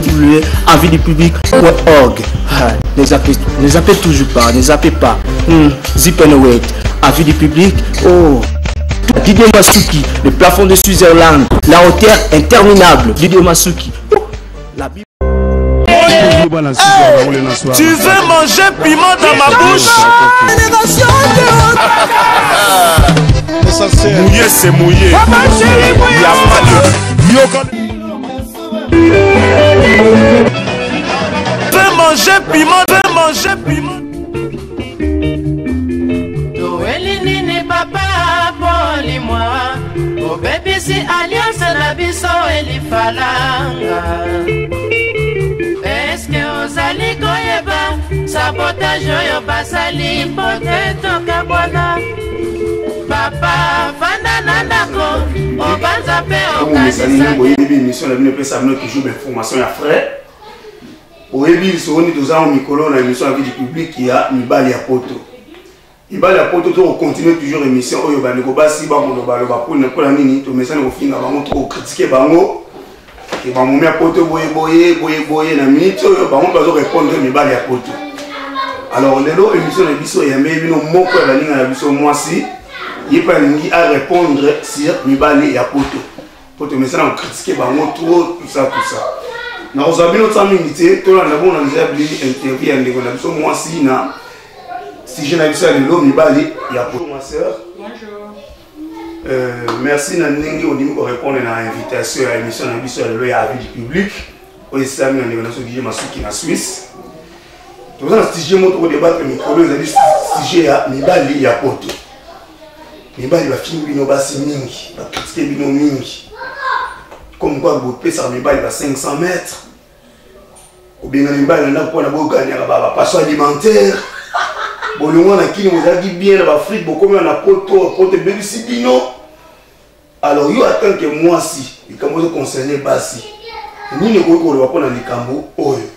www.avisdupublic.org. Ah, ne zappez, ne zappez toujours pas, ne zappez pas. Zip and wait. Avis du public. Oh. Didier Masuki, le plafond de Switzerland, la hauteur interminable. Didier Masuki. Oh, la Bible. Tu veux manger piment dans ma bouche? Mouillé, c'est mouillé. Il n'y a pas de. Tu veux manger piment, tu veux manger piment. Toweli nini papa polimwa obebisi alliance na biso elifalanga. Eske ozali koyeba sabotage oyo basali mpo te tokabwana? Papa fanda na ndako obanza mpe okanisa. Boyebi émission na bino epesa bino toujours bainformation ya frais. Oyebi lisolo nini toza mikolo na émission ya vie du public ya mibali ya poto. Mibali ya poto, tokocontinue toujours émission oyo. Bandeko basi bakolobaloba mpona nini tomesani kofinga bango, tokocritiquer bango ke bamomi ya poto boye boye boye boye. Na minute oyo bango mpe bazorépondre mibali ya poto. Alors lelo émission na biso eyambeli bino moko ya baninga na biso mwasi, ye mpe alingi arépondre sur mibali ya poto po tomesana kocritiquer bango trop, tout ça, tout ça. Nakozwa bino tsa mingi te, tolanda bongo na nzela bilili interview ya ndeko na biso mwasi na sujet na biso ya lelo, mibali ya poto. Ma sœur. Bonjour. Merci na ndenge ondimi korépondre na invitation ya émission na biso ya lelo ya avis du public oyo esalami na ndeko na biso Didier Masuki na Suisse. Toza na sujet moko tokodébattre mikolo, ezali sujet ya mibali ya poto. Mibali bafingi bino basi mingi, bacritiquer bino mingi comme quoi bopesaka mibali ba 500 mètres, kobengana mibali na ndako mpona boganiaka bapension alimentaire. Bolongwa na kini, bozalaki bien na baAfrique, bokomi na poto, poto ebebisi bino. Alors yo en tant que mwasi, likambo ezoconcerne basi, nini okoki koloba mpona likambo oyo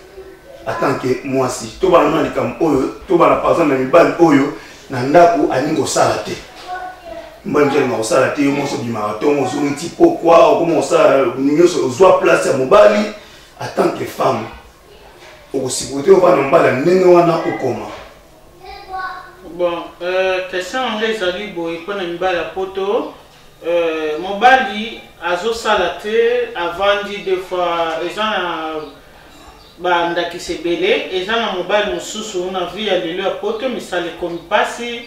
en tant que mwasi? Tobana na likambo oyo, tobana par exemple na mibali oyo na ndako alingi kosala te. Mobali mosu alinga kosala te, yo mwasi obimaka ntongo, ozongi ti pokwa, okoma kosala nyonso, ozwa place ya mobali. En tant que femme, okosupporter ovanda mobali ya ndenge wana okoma? Bon, question na ngai ezali boye mpona mibali ya poto. Mobali azosala te, avandi. Deux fois eza na bandakisa ebele. Eza na mobali mosusu na vie ya lelo ya poto, misala ekomi mpasi.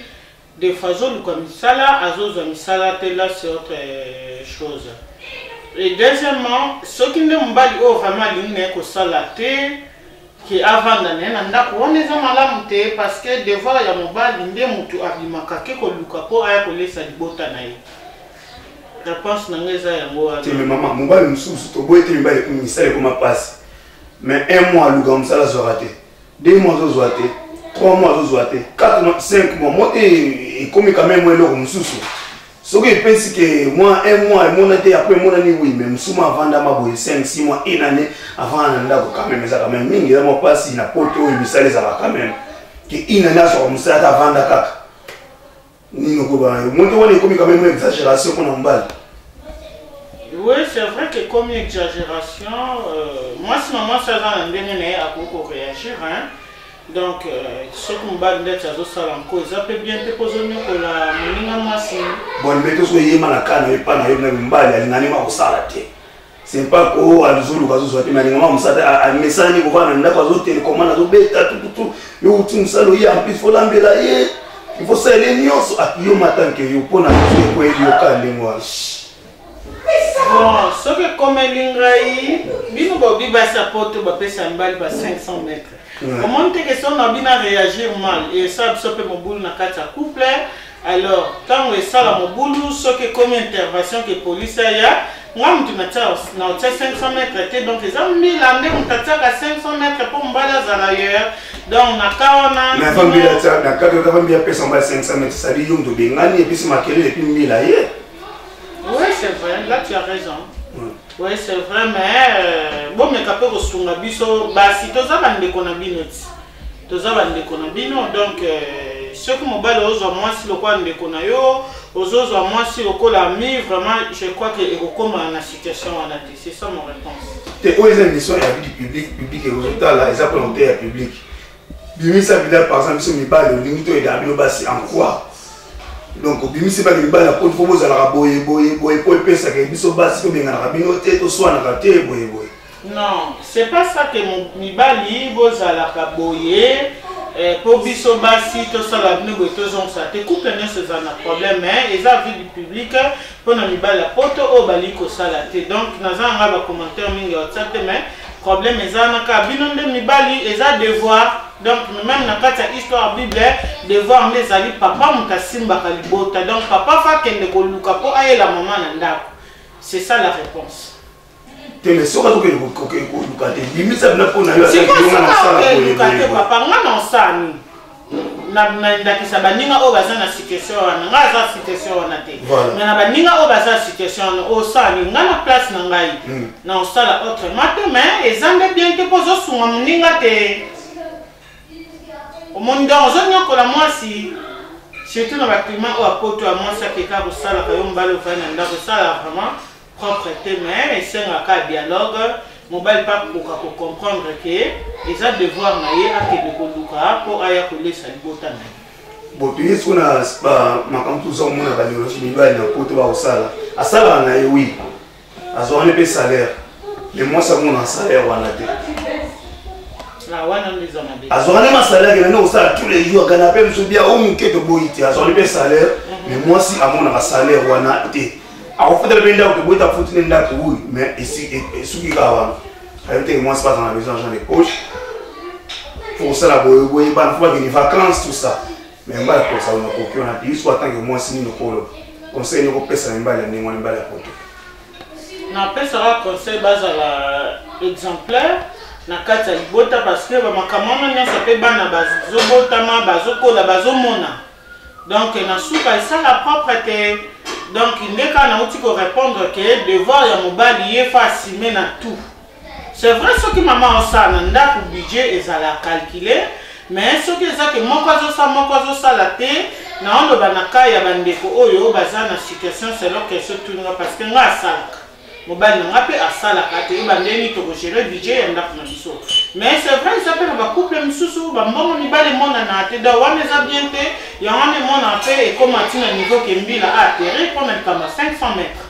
Des fois azoluka misala, azozwa misala te, là c'est autre chose. Et deuxièmement, soki nde mobali oyo vraiment alingi na ye kosala te, ke avanda na ye na ndako wana, eza malamu te, parce que devoir ya mobali nde motu abimaka ke koluka mpo aya kolesa libota na ye. Réponse na ngai eza yango wana. Te, mais mama, mobali mosusu, toboyi te mibali misala ekoma mpasi, mais un mois aluka mosala, azwaka te, 2 mois azozwa te, 3 mois azozwa te, 4 mois, 5 mois mo te, ekomi quand même eloko mosusu. Soki epesi ke mwa un mois emona te, après emonani, oui, mais mosusu mwa avandama boye 5, 6 mois, une année avant na ndako, quand même eza quand même mingi, eza mwa mpasi. Na poto oyo misala ezalaka quand même ke une année azwaka mosala ata avanda kaka. Nini okobana yo moto wana ekomi quand même exagération mpona mobali? Oui, c'est vrai que comme exagération, mwasi na mwasi aza na ndenge na ye akoki koréagir, hein? Donc soki mobali ndeti azosala nko, eza mpe bien te mpo ozonyokola moninga mwasi. Bon, mais toso oyema na ka na yo epa na yo na mobali alingani ma kosala te, c'est pas ko azoluka, azozwa te, mais alingama mosala te, amesani kovanda na ndako, azotélécommande, azobeta tututu. Yo uti mosala, oye, en plus faut lambela ye, il faut salela ye nyonso. Yo matanke yo mpona ekoyeli yo ka ndenge wana? Bon, soki ekomeli ngai, bino bobi basi ya poto bapesa mibali ba 500 mètres, omoni te ke so na bino réagir mal, esala biso mpe mobulu na kati ya couple. Alors ntango esala mobulu, soki ekomi intervention ke polise aya, nga mutu natia na otia 500 mètres te. Donc eza mbila nde moto atiaka 500 mètres mpo mobali azala ailleurs. Donc na ka wana Mais avant mbila tia na kati, avant mbila apesa mobali 500 mètres, c'est-à-dire yo moto obengani, epesi makelele, epi mbila ye. Oui, c'est vrai, là tu as raison. Oui, c'est vrai, mais bomeka mpe kosunga biso basi, toza bandeko na bino ti, toza bandeko na bino. Donc soki mobali ozwa mwasi lokola ndeko na yo, ozozwa mwasi lokola ami, vraiment je crois que ekokóma na situation wana te. C'est ça mon réponse. Te, oyo eza émission ya vie du public. Public ekozotala, eza mpona koteya public. Bimisa vida, par exemple biso mibali, olingi toyedaka bino basi en quoi? Donc obimisi baki mibali na poto, fo bozalaka boye boye boye mpo epesaka biso basi tobenganaka bino te, toswanaka te, boye boye. Non, c'est pas ça que mibali bozalaka boye mpo biso basi tosala bino boye, tozongisa te. Couple nyonso eza na problème, mais eza vie du public mpona mibali ya poto oyo balingi kosala te. Donc naza na ngai bacommentaire mingi ya WhatsApp te, mais problème eza wana kaka bino nde mibali, eza devoir. Donc même na kati ya histoire Bible, devoir nde ezali papa moto asimbaka libota. Donc papa fa akende koluka mpo ayela mama na ndako. C'est ça la réponse. Te, mais soki azokende koluka te, bimisa bina mpo na yo. Sikoyo te, papa, nga na osala nini? Na ndakisa baninga oyo baza na situation wana, nga aza situation wana te, mais na baninga oyo baza na situation wana, osala nini? Nga na place na ngai na osala autrement te, mais eza nde bien te mpo ozosunga moninga te. Omoni, donc ozonyokola mwasi, surtout na baclimat oyo apoto ya mwasi akeka kosalaka, yo mobali ovandi na ndako, esalaka vraiment propre te. Mais esengaka dialogue, mobali mpe akoka kocomprendre ke eza devoir na ye akende koluka mpo aya kolesa libota na ye. Bon, toye siko na makambo toza komona bandeko nyonso mibali na poto bakosala. Asalaka na ye, oui, azwaka ne mpe salaire, mais mwasi amona salaire wana te. Azwaka nde masalaire, kende nde kosala tous les jours, agana mpe mosu bia o moke, toboyi te, azwaka nde mpe salaire, mais mwasi amonaka salaire wana te. Akofutela mpe ndako, toboyi te, afuti nde ndako, oui, mais esuki kaka wana. Ayebi teke mwasi baza na besoin argent de poche, faut kosala boye boye, bana faut bakende vacances, tout ça, mais mibali akosala na koki wana te. Yusu, atanke mwasi, nini okoloba? Conseil nini okopesa na mibali ya ndenge wana, mibali ya poto? Napesaka conseil bazala exemplaire na kati ya libota, parce que bamakambo wana nyonso mpe bana bazobotama, bazokola, bazomona. Donc na suka esala propre te. Donc nde kaka nauti korépondre ke devoir ya mobali, ye fa asime na tout. C'est vrai, soki mama osala na ndako, budget ezala calculé, mais soki eza ke moko azosala, moko azosala te, naoloba na ka ya bandeko oyo baza na situation selon question tuninga, parce que nga asalaka, mobali na nga mpe asalaka, toyeba ndenge tokogere budget ya ndako na biso. Mais c'est vrai, eza mpe na bacouple mosusu bambongo mibale emonana te. Donc wana eza bien te. Yango wana emonana mpe ekóma ntina niveau ke mbila aatterri mpona likambo ya 500 mètres.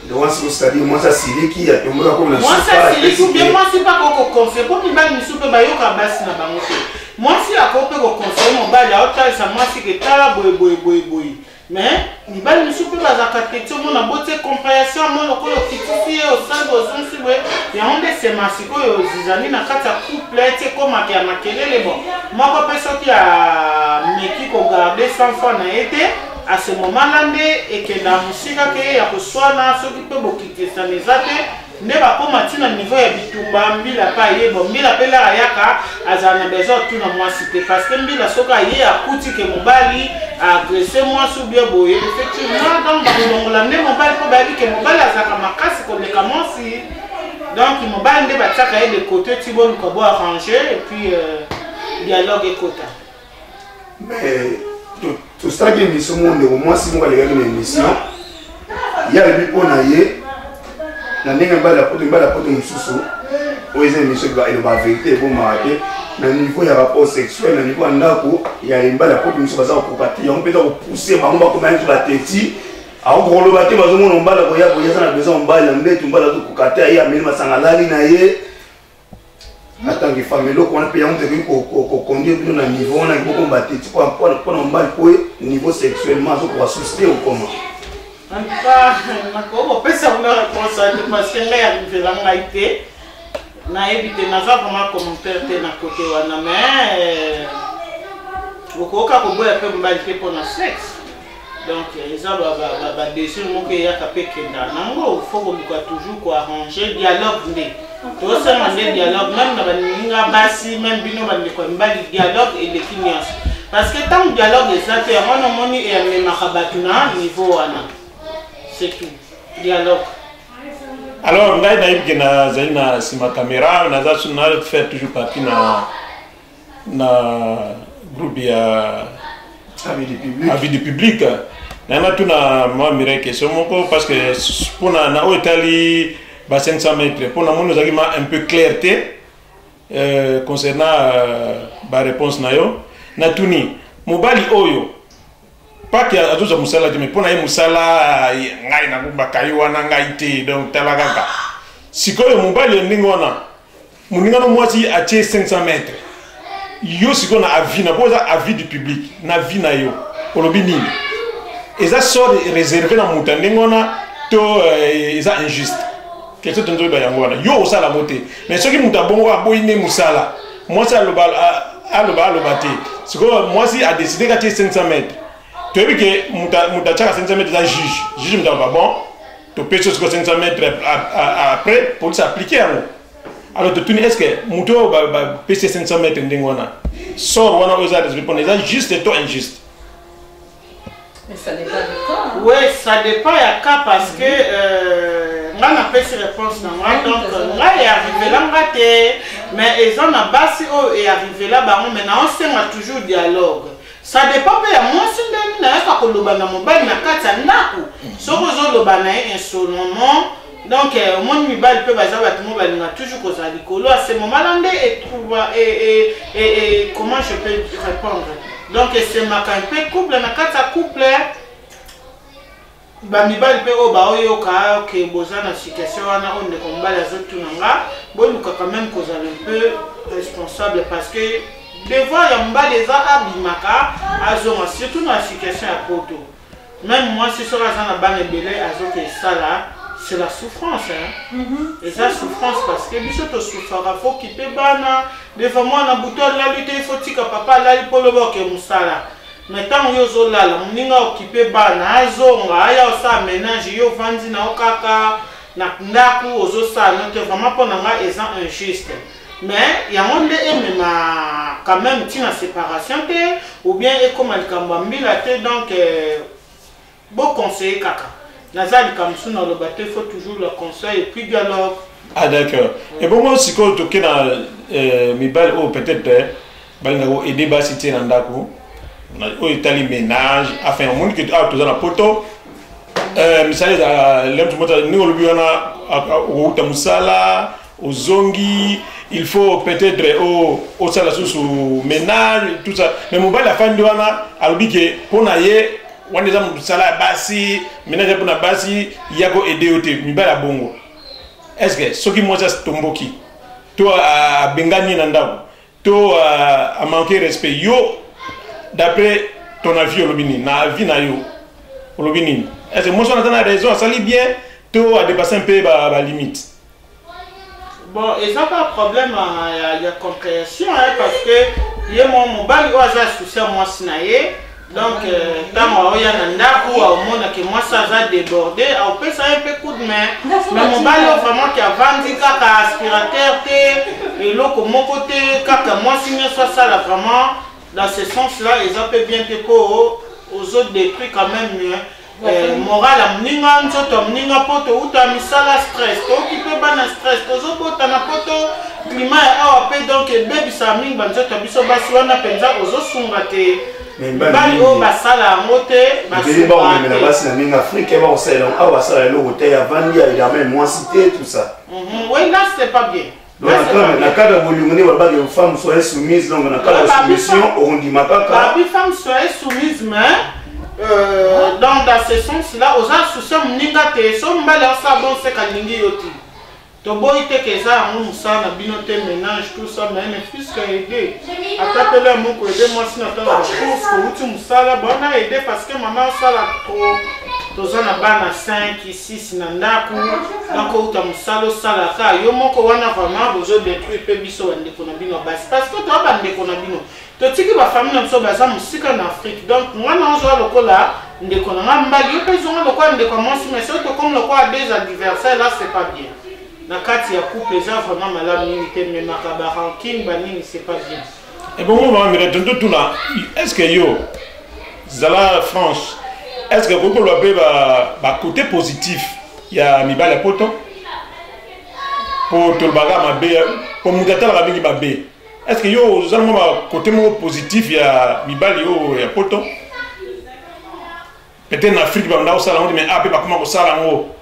Donc mwasi, c'est-à-dire mwasi asiliki, atombola komi na Mwasi asiliki ou bien mwasi mpe akoki koconseille, mpo mibali misusu mpe bayoka basi na bango te. Mwasi akoki mpe koconseille mobali, aotalisa mwasi ke tala boye boye boye boye, mais mibali misusu mpe bazalaka teti. Omona botie compréhension, mo lokola okitisi ye, osali, ozongisi boye, yango nde sema sikoyo zizani na kati ya couple ti ekomaka ya makelele. Bon, moko mpe soki ameki kogarde sang froid na ye te, à ce moment là nde ekenda mosika ke ya koswana. Soki mpe bokitisana eza te, nde bakóma ntina niveau ya bitumba. Mbila mpe aye, bon, mbila mpe lara ayaka, azala na besoin atuna mwasi te, parce que mbila soki aye akuti ke mobali agresse mwasi ou bien boye, effectivement, donc bakolongola nde mobali, mpo bayebi ke mobali azalaka makasi koleka mwasi. Donc mobali nde batiaka ye de côté ti boluka bo arrange et puis dialogue ekota. Mais tosalaki émission moko, ndeko mwasi moko alekaki na émission, ye alobi mpo na ye na ndenge mibali ya poto, mibali ya poto mosusu oyo eza émission eloba vérité, ebomaka te. Na niveau ya rapport sexuel, na niveau ya ndako ya mibali ya poto mosusu baza kokoka te. Yango mpenza kopousse bango bakoma neti bateti, akokoloba te. Bazomona mobali akoya boye, aza na besoin mobali na mbetu, mobali azokoka te, aye ameli masanga, alali na ye. Atange femme, eloko wana mpe yango tokoki koconduire bino na niveau wana bokoma bateti mpona mobali, po niveau sexuellement azokoka susi te okoma. En tout cas, nakoki kopesa kuna réponse wana te, parce que ngai arrivela ngai te, nayebi te, naza vraiment commentaire te na côté wana. Mais okoyoka koboya mpe mobali te mpona sexe. Donc eza badésir moko eyaka mpe ekenda nango. Faut koluka toujours koarranger, dialogue nde tosenga, nde dialogue, même na baninga basi, même bino bandeko ya mibali, dialogue eleki nyonso, parce que ntango dialogue eza te, yango wana omoni eyamemaka bato na niveau wana. C'est tout, dialogue. Alors ngai nayebi ke nazali na nsima caméra, naza na faire toujours partie na groupe ya Avis du public. Nanga tuna mwa Mireille question moko, parce que mpona na oyo etali ba 500 mètres mpo namoni ozalaki ma un peu clair te concernant baréponse na yo. Natuni mobali oyo pake azozwa mosala te, mais mpo na ye mosala, ngai nakobaka ye wana, ngai te. Donc tala kaka sikoyo mobali ya ndenge wana, moninga no mwasi atie 500 mètres. Yo sikoyo na avis na, mpo eza avis du public, na avis na yo olobi nini? Eza sort réservé na moto ya ndenge wana to eza injuste? Question tozoyeba yango wana. Yo osala yango te, mais soki moto abongo aboyi nde mosala, mwasi aloba aloba aloba te. Sikoyo mwasi adécider katie 500 mètres. Toyebi ke moto atiaka 500 mètres eza juge. Juge moto aloba: bon, topesi yo sikoyo 500 mètres. Après police appliqué yango. Alors totuni: est ce que moto oyo bapesi 500 mètres ndenge wana, sort wana oyo eza réservé mpona, eza juste to injuste? Mais ça dépend du cas, hein. Oui, ça dépend ya cas, parce que nga napesi réponse na nga. Donc ngai earrivela nga te, mais eza na basi oyo earrivela bango. Mais naosenga toujours dialogue. Ça dépend mpe ya mwasi ndenge nayaka koloba na mobali na kati ya ndako. Soki ozoloba na ye insolemment, donc omoni mibali mpe baza bato mo balinga toujours kozala likolo. À ce moment là nde etrouva et comment je peux répondre? Donc esemaka mpe couple, na kati ya couple, bamibali mpe oyo baoyoka ke boza na situation wana oyo ndeko mobali azotuna nga, boluka quand même kozala un peu responsable, parce que devoir ya mobali eza abimaka, azonga, surtout na situation ya poto. Même mwasi soki aza na bana ebele, azoki esala, c'est la souffrance, hein? Eza souffrance, parce que biso tosouffraka. Faut kipe bana defa mwana butu alali te, ifo tika papa alali mpo loba oke mosala. Mais ntango yo ozolala, moninga okipe bana, azonga, aya osala ménage, yo ovandi na yo kaka na ndako, ozosala no te. Vraiment, mpo na nga eza injuste, mais yango nde emema quand même ntina séparation te ou bien ekóma likambo ya mbila te. Donc boconseiller kaka, naza likambo mosusu naloba te. Faut toujours le conseil et puis dialogue. Ah d'accord. Ebongo sikoyo toke na mibali oyo peut-être balingaka koaider basi tie na ndako oyo etali ménage. Enfin, omoni ke awa toza na poto, misala ezala lemtu moto ndenge olobi wana, okouta mosala, ozongi, il faut peut-être osala susu ménage, tout ça. Mais mobali afandi wana, alobi ke mpo na ye wana eza mosala ya basi, ménage mpona basi, ya koaider yo te. Mibali ya bongo, est ce que soki mwasi atomboki to abengani ye na ndako to amanquer respect, yo d'après ton avis olobi nini? Na avis na yo olobi nini? Est ce que mwasi wana aza na raison, asali bien to adépasse un peu balimite? Bon, eza pas problème ya compréhension, hein, parce que ye mo mobali oyo aza souci ya mwasi na ye. Donc ntango aoya na ndako, aomonake mwasi aza débordé, aopesa ye mpe coup de main. Mais mobali oyo vraiment ke avandi kaka, aspirateur te, eloko moko te, kaka mwasi nyonso asala, vraiment dans ce sens là eza mpe bien te, mpo ozodétruire quand même moral ya moninga, nzoto ya moninga, mpo touta misala stress, toki mpe bana stress, tozobotana mpo to climat ya awa mpe. Donc ebebisaka mingi banzoto ya biso basi wana. Mpenza ozosunga te. Mibali oyo basala yango te. Ebele bakomemela basi na ndenge Afrique, bakosalela awa, basala eloko te, avandi aidame mwasi te, tout ça. Oui, là c'est pas bien. Donc na cadre ya bolingo nde balobaka femme soyez soumise. Donc na cadre ya soumission, okondima kaka. Babi femme soyez soumise, mais donc dans ce sens là oza souci ya moninga te. So mobali asala bon, seka alingi yo te. Toboyi te ke eza yango mosala na bino te, ménage, tout ça, mais ne fût que aider, ata pele moko, aider mwasi na ntango bacourse, kouti mosala, bona aider, parce que mama osala trop. Toza na bana 5, 6 na ndako, donc outa mosala, osalaka yo moko wana, vraiment bozodétruire mpe biso bandeko na bino basi, parce que toa bandeko na bino, totiki bafamille na biso baza mosika na Afrique. Donc nga na ozwa lokola ndeko na nga mbali, yo mpe ezonga lokola ndeko ya mwasi, mais soki tokomi lokola deux adversaires, là c'est pas bien. Na kati ya couple eza vraiment malamu mingi te, memaka barancune banini, c'est pas bien. Ebongo mama Mire, tonto tuna: est ce que yo, zala franche, est ce que okoki koloba mpe bacôté positif ya mibali ya poto? Po tolobaka mabe, po moto atalaka mingi mabe. Est ce que yo oza mwa bacôté moko positif ya mibali oyo ya poto? Peut-être na Afrique banda kosala yango te, mais a mpe bakoma kosala yango.